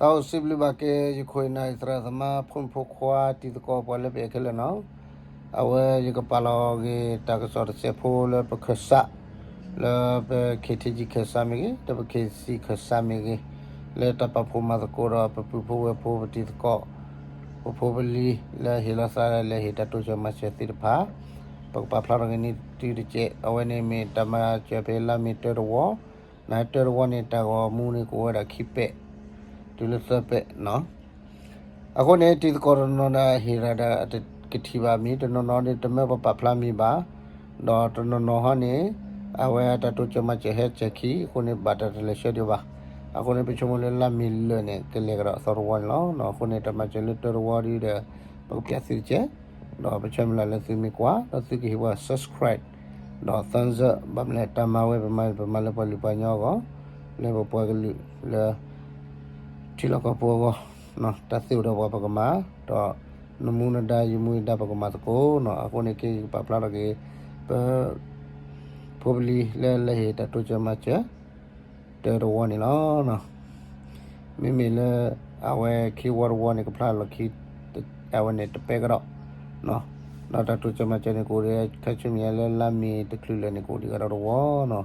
သးအိၣ်စံးဘျုးဘၣ်က့ၤ ယခိၣ်ယနၢ် ယသရၣ်သမါ ဖိမုၣ်ဖိခွါ တံၤသကိး ပှၤလၢပအဲၣ်ခဲလၢာ်နီၤ. အဝဲယကပာ်လီၤက့ၤတၢ်ကစီၣ်တစဲးဖိလၢပခၢၣ်စး လၢပ ခ့ထံကံ ခၢၣ်စးမ့ၢ်ဂ့ၤ, ဒီးပ ခ့စံ ခၢၣ်စးမ့ၢ်ဂ့ၤ, လၢတၢ်ပာ်ဖှိၣ်မၤသကိးဒီး ပပုၢ်ဖိဝဲၢ်ဖိ ပတံၤသကိး ပဖိပလံၤ လၢဟ့ၣ်လီၤသးလၢဟ့ၣ်တၢ်တိစၢၤမၤစၢၤသ့ၣ်တဖၣ် ပကပာ်ဖျါထီၣ်က့ၤန့ၢ်သုတက့ၢ်. အဝဲန့ၣ်မ့ၢ်တၢ်မၤစၢၤဖဲလါမ့ၤတၢတဝီ, နတၢတဝီန့ၣ် တၢ်ဂီၤမူန့ၣ်ကအိၣ်ဝဲဒၣ်ခံပဲာ် တုၤလၢသၢပဲာ်နီၤ. အဃိန့ၣ် တံၤသကိးတနီၤနီၤဒီးဟ့ၣ်ရၤဒီး အတကထံၣ်ဘၣ်မံၤ, တနီၤနီၤန့ၣ် တမၢပပာ်ဖျါမံၤဘၣ်, ဒီးတနီၤနီၤဟီန့ၣ် အဝဲတၢ်တိစၢၤမၤစၢၤဟဲစဲၤခံ အဃိန့ၣ် ဘၣ်တၢ်တလဲၤဆှၢဒံးဘၣ်. အဃိန့ၣ် ပဆိကမိၣ်လၢလါမ့ၤလၢာ်န့ၣ် ကလဲၤကဒီးသီတဝီန့ၣ်လီၤ. အဃိန့ၣ် တၢ်မၤစၢၤလၢတၢတဝီဒီး ပကပျးသုတက့ၢ်, ဒီးပဆၢမုၢ်လၢ်လၢသုမ့ၢ်ကွၢ် ဒီးသုကဟ့ၣ်ပှၤ subscribe ဒီး thumbs up ဘၣ်မနုၤလဲၣ် တၢ်မၤဝဲပမၤ ပမၤလၢပှၤလုၢ်ပှၤကညီအဂီၢ်, လၢပပှၤကလုာ်လၢ ထံလီၢ်ကီၢ်ပူၤအဂီၢ်, တၢ်သ့အိၣ်ဒီးပှၤပကမၤ, ဒီးနမူနဒါယမူယဒါပကမၤသကိးနီၤ. အဃိန့ၣ်က့ ယကပာ်ဖျါထီၣ်က့ၤ ပ ဖိပလံၤလၢလဲၤဟ့ၣ်တၢ်တိစၢၤမၤစၢၤ တၢတဝီန့ၣ်လီၤ. မ့မ့ၢ်လၢ အဝဲခံဝီတဝီန့ၣ် ကဖျါလီၤခံ အဝဲန့ၣ်တပဲကဒီး, ဒီးတၢ်တိစၢၤမၤစၢၤန့ၣ် ကအိၣ်ဒီး ခါဆူမဲာ်ညါလၢလါမ့ၤတချုးလၢာ်န့ၣ် ကအိၣ်ဒံးကဒီးတဝီနီၤ.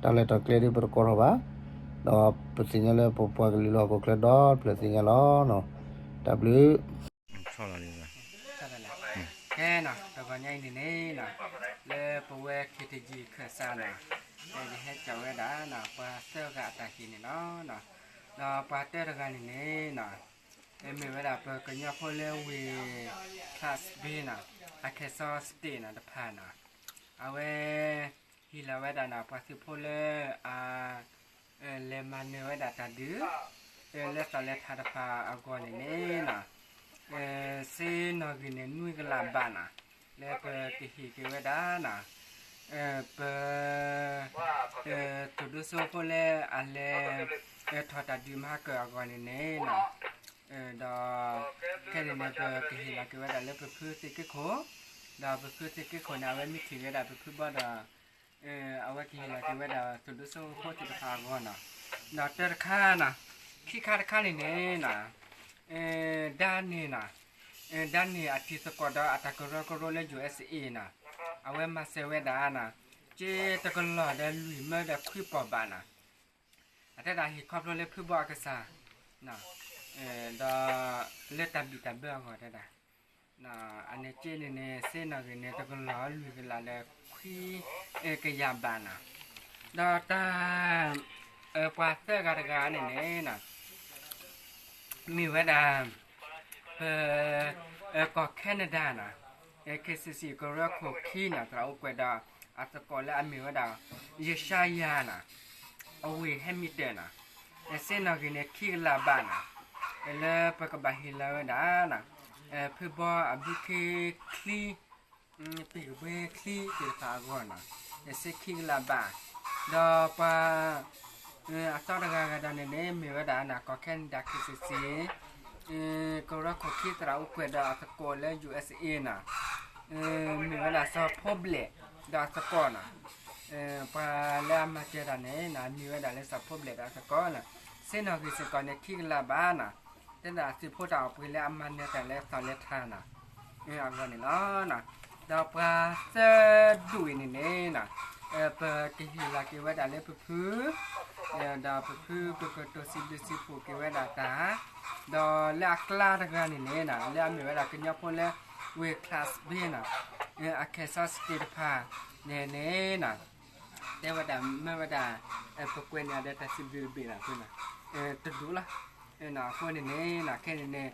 တၢ်လဲၤတၢ်ကျဲဒ်ပတကိးထီၣ်ဘၣ်, ဒီးပသ့ၣ်ညါလၢပပှၤကလုာ်လၢဟီၣ်ခိၣ်ချၢဒီတဖျၢၣ်သ့ၣ်ညါလီၤ. တၢ်ဘျုး ကဲနီၤ တဂီၤညါအံၤန့ၣ်န့ၣ်နီၤ လၢပဝဲ ခ့ထံကံ ခၢၣ်စးနီၤ ယဟဲကၠီၤဝဲဒၣ်နီၤ ပှၤသၢဂၤအတၢ်ဟ့ၣ်န့ၣ်လီၤ. ဒီးပှၤတၢတဂၤန့ၣ်န့ၣ်နီၤ မ့ၢ်ဝဲဒၣ်ပကညီဖိလၢဝ့ၢ် Class B နီၤ Arkansas State နီၤ တဖၣ်နီၤ အဝဲ ဟ့ၣ်လီၤဝဲဒၣ်နီၤ ပှၤသုးဖိလၢ အ လဲၤမၤနၢၤဝဲဒၣ်တၢ်ဒုး လၢသီၣ်လဲၤထးတဖၣ်အဂီၢ်န့ၣ်န့ၣ်နီၤ စ့နီၣ်ဂံၢ်န့ၣ် နွံကလးဘးနီၤ လၢပကဟ့ၣ်က့ၤဝဲဒၣ်နီၤ ပ သုးဒိၣ်စိဖိလၢအလဲၤ ထီၣ်တၢ်ဒုးမၤဟါကၢၣ်အဂီၢ်န့ၣ်န့ၣ်နီၤ ဒီး ခဲန့ၣ်န့ၣ် ပကဟ့ၣ်လီၤက့ၤဝဲဒၣ်လၢပဖုသ့ၣ်က့ခိၣ် ဒီးပဖုသ့ၣ်က့ခိၣ်န့ၣ် အဝဲမ့ၢ်ထံၣ်ဝဲဒၣ်ပဖုဘီဒီး အဝဲကဟ့ၣ်လီၤက့ၤဝဲဒၣ်သုးဒိၣ်စိဖိသ့ၣ်တဖၣ်အဂီၢ်နီၤ ဒီးတၢတခါနီၤ ခံခါတခါန့ၣ်န့ၣ်နီၤ ဒၣ်န့ၣ်နီၤ ဒၣ်န့ၣ်အတံၤသကိးဒီးအတၢ်ကရၢကရိလၢ USA နီၤ အဝဲမၤစၢၤဝဲဒၣ်နီၤ က့တကလီၢ်ဒီးလွံၢ်မၢဒီးခွံပီၢ်ဘးနီၤ အတဲဒၣ်ဟ့ၣ်ခီဖျိလၢဖုဘီအကစၢ် ဒီး လၢတၢ်ဘံၣ်တၢ်ဘၢအဂီၢ်တဲဒၣ် အန့ၣ်က့န့ၣ်န့ၣ် စ့နီၣ်ဂံၢ်န့ၣ် တကလီၢ်လွံၢ်ကလးလၢခွံ ကယၤဘးနီၤ ဒီးတၢ် ပှၤသၢဂၤတဂၤန့ၣ်န့ၣ် မ့ၢ်ဝဲဒၣ် ပ ကီၢ် Canada နီၤ KCC ကရၢခိၣ်ခံနီၤ သရၣ်အိၣ်ကွဲးဒီး အသကိးလၢအမ့ၢ်ဝဲဒၣ် ယၡါယၤနီၤ အဝ့ၢ် Hamilton နီၤ စ့နီၣ်ဂံၢ်န့ၣ် ခံကလးဘးနီၤ လၢပကဘၣ်ဟ့ၣ်လီၤဝဲဒၣ်နီၤ ဖုဘီအဘုခ့ချံ ပ့ၢ်ကဘှ့ချံသ့ၣ်တဖၣ်အဂီၢ်နီၤ စ့ခံကလးဘး ဒီးပှၤ အသီတဂၤဂၤဒီးန့ၣ်န့ၣ် မ့ၢ်ဝဲဒၣ်နီၤ ကီၢ် Canada KCC ကရၢခိၣ်ခံသရၣ်အိၣ်ကွဲးဒီးအသကိးလၢ USA နီၤ မ့ၢ်ဝဲဒၣ်စီၤဖိဘျဲၣ် ဒီးအသကိးနီၤ ပှၤလၢအမၤစၢၤတၢ်န့ၣ်နီၤ မ့ၢ်ဝဲဒၣ်လၢစီၤဖိဘျဲၣ်ဒီးအသကိးနီၤ စ့နီၣ်ဂံၢ်စ့ၢ်ကီးန့ၣ် ခံကလးဘးနီၤ တဲဒၣ်သုးဖိတၢ်အိၣ်ပှ့ၤလၢအမၤနၢၤတၢ်လၢသီၣ်လဲၤထးနီၤ အဂီၢ်န့ၣ်လီၤ. ဒီးပှၤသၢဒူၣ်အံၤန့ၣ်န့ၣ်နီၤ ပကဟ့ၣ်လီၤက့ၤဝဲဒၣ်လၢပဖု ဒီးပဖု ပကတိၤစံးဘျုးစံးဖှိၣ်က့ၤဝဲဒၣ်တၢ် ဒီးလၢအကျါတဂၤန့ၣ်န့ၣ်နီၤ လၢအမ့ၢ်ဝဲဒၣ်ကညီဖိလၢ ဝ့ၢ် Clarksville နီၤ Arkansas State တဖၣ်န့ၣ်န့ၣ်နီၤ တဲဝဲဒၣ်မၢဝဲဒၣ် ပကွဲးန့ၢ်အီၤဒီးတၢ်စံးဘျုးတဘ့ၣ်နီၤ တဒူၣ်လီၤ. အဃိန့ၣ်န့ၣ်နီၤ ခဲန့ၣ်န့ၣ်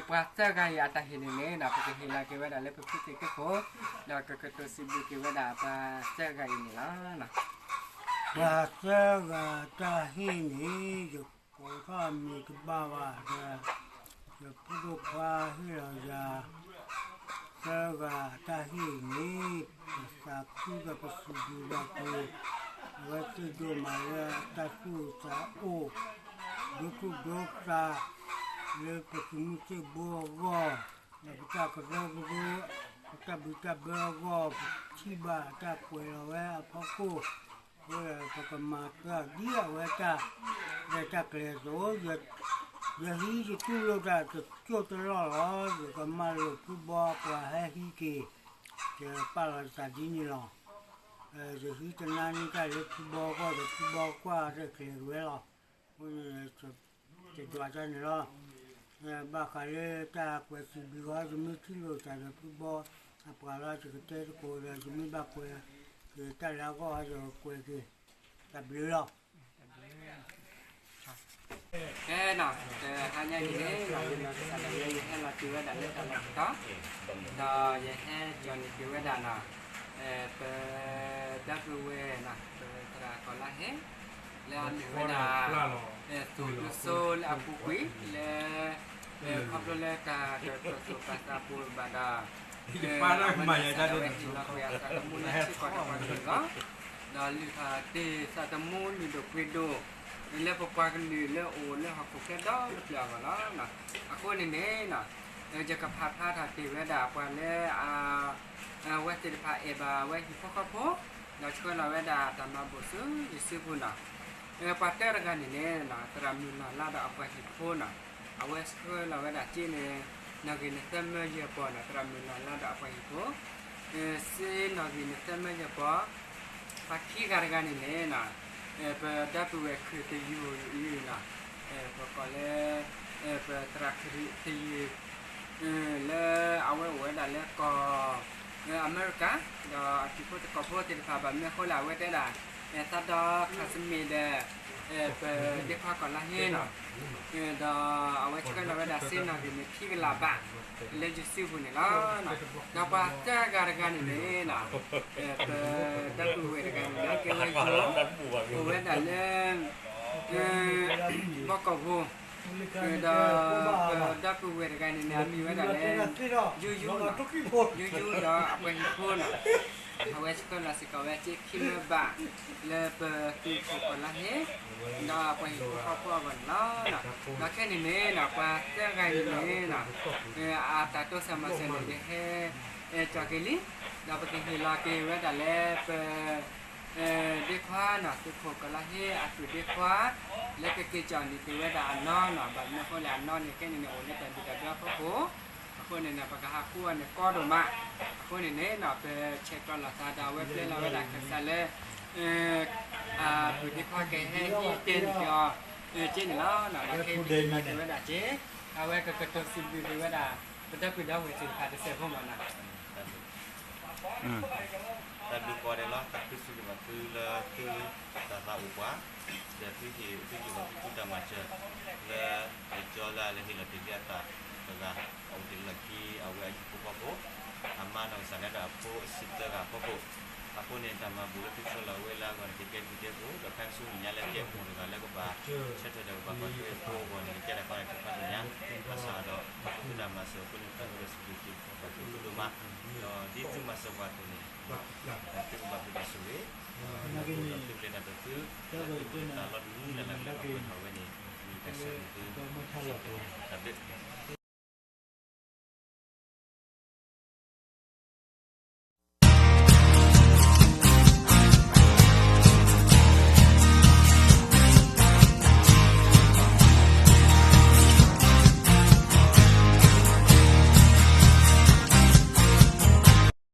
ပှၤသၢဂၤအံၤအတၢ်ဟ့ၣ်န့ၣ်န့ၣ်နီၤ ပကဟ့ၣ်လီၤက့ၤဝဲဒၣ်လၢပဖုသ့ၣ်က့ခိၣ် ဒီးကကတိၤစံးဘျုးက့ၤဝဲဒၣ်ပှၤသၢဂၤအံၤန့ၣ်လီၤ. ပှၤသၢဂၤတၢ်ဟ့ၣ်န့ၣ် ယကိးထီၣ်အမံၤတဘၣ်ဘၣ်ဒီး ယဖိဒိၣ်ခွါဟ့ၣ်လီၤယၤ သၢဂၤတၢ်ဟ့ၣ်န့ၣ် ပသးခုဒီးပစံးဘျုးဘၣ်က့ၤ အဝဲသ့ၣ်ဒိၣ်မးလၢအတၢ်သူၣ်အိၣ်သးအိၣ် ဒိသူၣ်ဒိသး လၢပသုးမုၢ်သံၣ်ဘိအဂီၢ် ဒီးပတၢ်ကရၢကရိ ပတၢ်ဘံၣ်တၢ်ဘၢအဂီၢ် ပထံၣ်ဘၣ်တၢ်ကွဲးလီၤဝဲအဖီခိၣ် အဃိဒီးပကမၤသၢဒ်အဝဲတၢ်ရဲၣ်တၢ်ကျဲၤအသိး ယ ယဟံးယတူၢ်လိာ်တၢ်တကၠိၢ်တလီၢ်လီၤ. ယကမၢလိာ်ဖုဘီပှၤဟဲဟံးက့ၤ, ယပာ်လီၤယသးဒ်န့ၣ်လီၤ. ယဟံးတနါန့ၢ်တၢ်လၢဖုဘီအဂီၢ်ဒီး ဖုဘီကွၢ်တၢ်ကျဲၤဝဲလီၤ. အဃိန့ၣ် ယဒွးတၢ်န့ၣ်လီၤ. ဘၣ်ဃးလၢတၢ်ကွဲးစံးဘျုးအီၤ ယမ့ၢ်ထံၣ်လိာ်သးဒီးဖုဘီအပှၤလီၤ ယကတဲသကိးဒီး ယမ့ၢ်ဘၣ်ကွဲးက့ၤတၢ်လၢအဂီၢ် ယကကွဲးက့ၤ တၢ်ဘျုးလီၤ. ကဲနီၤ, တဟါညါအံၤန့ၣ် ယနီၢ်ကစၢ်ဒၣ်ယဲ ယဟဲလီၤတုၤဝဲဒၣ်လၢတၢ်လီၢ်တတီၤ, ဒီးယဟဲကၠီၤန့ၢ်က့ၤဝဲဒၣ်နီၤ, ပဒီပုၢ်ဝဲၢ်နီၤ, ပသရၣ်ကီၤလါဟ့, လၢအမ့ၢ်ဝဲဒၣ် သူၣ်ဒိၣ်စိလၢအပူၤကွံာ်လၢ ခီဖျိလၢတၢ်ကတိၤသူၣ်ပာ်သးပူၤဘၣ်ဒီး အဝဲဟ့ၣ်လီၤကွံာ်အသးသမူလၢထံကီၢ်ဒီးပှၤကလုာ်လီၤ. ဒီးလုၢ်ထီၣ်တ့ၢ်သးသမူလုၢ်ဒိၣ်ပှ့ၤဒိၣ် လၢပပှၤကလုာ်လၢအိၣ်လၢဟီၣ်ခိၣ်ချၢဒီတဖျၢၣ်အဂီၢ်လီၤ. အဃိန့ၣ်န့ၣ် ယကဖးဖျါထီၣ်တ့ၢ်ဝဲဒၣ်ပှၤလၢ အဝဲသ့ၣ်တဖၣ်အဲၣ်ဘၣ်ဝဲဟံၣ်ဖိဃီဖိ ဒီးဆှၢလီၤဝဲဒၣ်တၢ်မၤဘူၣ်ဆူယစုပူၤနီၤ. ပှၤတၢတဂၤန့ၣ်န့ၣ် သရၣ်မုၢ်လီၢ်လါဒီးအပှၤဟံၣ်ဖိနီၤ, အဝဲဆှၢလီၤဝဲဒၣ်စ့န့ၣ် နီၣ်ဂံၢ်န့ၣ်သၢမၢယဲၢ်ပီၤနီၤ, သရၣ်မုၢ်လီၢ်လါဒီးအပှၤဟံၣ်ဖိ စ့နီၣ်ဂံၢ်န့ၣ်သၢမၢယဲၢ်ပီၤ, ပှၤခံဂၤတဂၤန့ၣ်န့ၣ် ပဒီပုၢ်ဝဲၢ်ခုၣ်တယုၢ်အံၤနီၤ, ပကိးလၢ ပသရၣ်ခုၣ်တယုၢ် လၢအဝဲအိၣ်ဝဲဒၣ်လၢကီၢ် အမဲရကၤ, ဒီးအဟံၣ်ဖိသကိးဖိသ့ၣ်တဖၣ်ဘၣ်မနုၤအဃိလဲၣ် အဝဲတဲဒၣ် သးဒီခၣ်စမ့ၣ်ဒီး ပဒ့ခွါကီၤလါဟ့နီၤ, ဒီးအဝဲဆှၢလီၤဝဲဒၣ်စ့နီၣ်ဂံၢ်န့ၣ်ခံကလးဘး လၢယစုပူၤန့ၣ်လီၤ. ဒီးပှၤသၢဂၤတဂၤန့ၣ်န့ၣ် ပဒီပုၢ်ဝဲၢ်တဂၤန့ၣ် အကဲဝဲယိၤ အိၣ်ဝဲဒၣ်လၢ ဘီကီၢ်ဖိ, ဒီးပဒီပုၢ်ဝဲၢ်တဂၤန့ၣ်န့ၣ် အမ့ၢ်ဝဲဒၣ်လၢ ယူယူ, ယူယူဒီးအပှၤဟံၣ်ဖိနီၤ, အဝဲဆှၢလီၤစ့ၢ်ကီးဝဲစ့ခံမၢဘး လၢပသုးခိၣ်ကီၤလါဟ့ ဒီးအပှၤဟံၣ်ဖိဃီဖိအဂီၢ်န့ၣ်လီၤ. ဒီးခဲန့ၣ်န့ၣ် ပှၤသၢဂၤအံၤန့ၣ် အတၢ်တိစၢၤမၤစၢၤန့ၣ် ယဟဲ ကၠီၤက့ၤလံ, ဒီးပကဟ့ၣ်လီၤက့ၤဝဲဒၣ်လၢပ ဒ့ခွါနီၤ, သုးခိၣ်ကီၤလါဟ့အသုးဒ့ခွါ လၢကက့ၤကၠီၤန့ၢ်က့ၤဝဲဒၣ်အနီၢ်နီၤ, ဘၣ်မနုၤအဃိလဲၣ် အနီၢ်န့ၣ်ခဲန့ၣ်န့ၣ် အိၣ်လၢတၢ်ဒုၣ်တၢ်ဒွဲအဖီခိၣ်, အဃိန့ၣ်န့ၣ် ပကဟးဃုအီၤန့ၣ်ကီဒိၣ်မး, အဃိန့ၣ်န့ၣ် ပဆဲးကျိးလိာ်သးဒီးအဝဲပျဲလီၤဝဲဒၣ်ခၢၣ်စးလၢ အသုးဒ့ခွါကဟဲဟံးတဲန့ၢ်က့ၤအီၤ က့န့ၣ်လီၤ. ခဲအံၤပဟ့ၣ်လီၤက့ၤဝဲဒၣ်က့, အဝဲကကတိၤစံးဘျုးက့ၤဝဲဒၣ် ပဒီပုၢ်ဒီဝဲၢ်သ့ၣ်တဖၣ်တစဲးဖိမးနီၤ. တၢ်ဘျုးကိးဂၤဒဲးလီၤ, တၢ်ခုစံးဘျုးဘၣ်သုလၢသုတၢ်သးအိၣ်ပှၤ, ဒီးသုဟ့ၣ်သုယုၢ်ဘၣ်သုတၢ်မၤစၢၤ လၢယကၠီလၢအလဲၤဟ့ၣ်လီၤတ့ၢ်လံအသးတဂၤ, အအိၣ်တ့ၢ်လၢခံ အဝဲအဟံၣ်ဖိဃီဖိ, အမါနီၢ်ကစၢ်လၢဒီးအဖိအဆံးသၢဂၤအဖီခိၣ်, အဃိန့ၣ် တၢ်မၤဘူၣ်လၢသုဆှၢလီၤဝဲလၢအဂီၢ်န့ၣ် ကကဲဘျုးကဲဖှိၣ်, ဒီးဖဲဆူမဲာ်ညါလၢကဲမိၢ်တဂၤလၢကဘၣ် ဆၢထၢၣ်ဒီးကဘၣ်ကွၢ်ထွဲအဖိအဂီၢ်န့ၣ် ကကဲတၢ်ကီတၢ်ခဲဖးဒိၣ်ညါ, ဘၣ်ဆၣ်ဒီး ပဃုတၢ်မၤစၢၤအဃိန့ၣ် သုကစံးဘျုးက့ၤပှၤက့ၤသုဒိၣ်မး, ဒီးဒ်သုမၤစၢၤပှၤအသိးန့ၣ် သုကဘၣ်ဘျုးဘၣ်ဆိၣ်ဂ့ၤ, ဒီးသုကလဲၤတၢ်ဒီးသု, လၢသုပူၤလၢတၢ်လီၢ်တမံၤလၢ်လၢ်လၢအပှဲၤထီၣ်ဝဲန့ၣ် မ့ၢ်တၢ်ဆၢဂ့ၤသု, တၢ်ဘျုး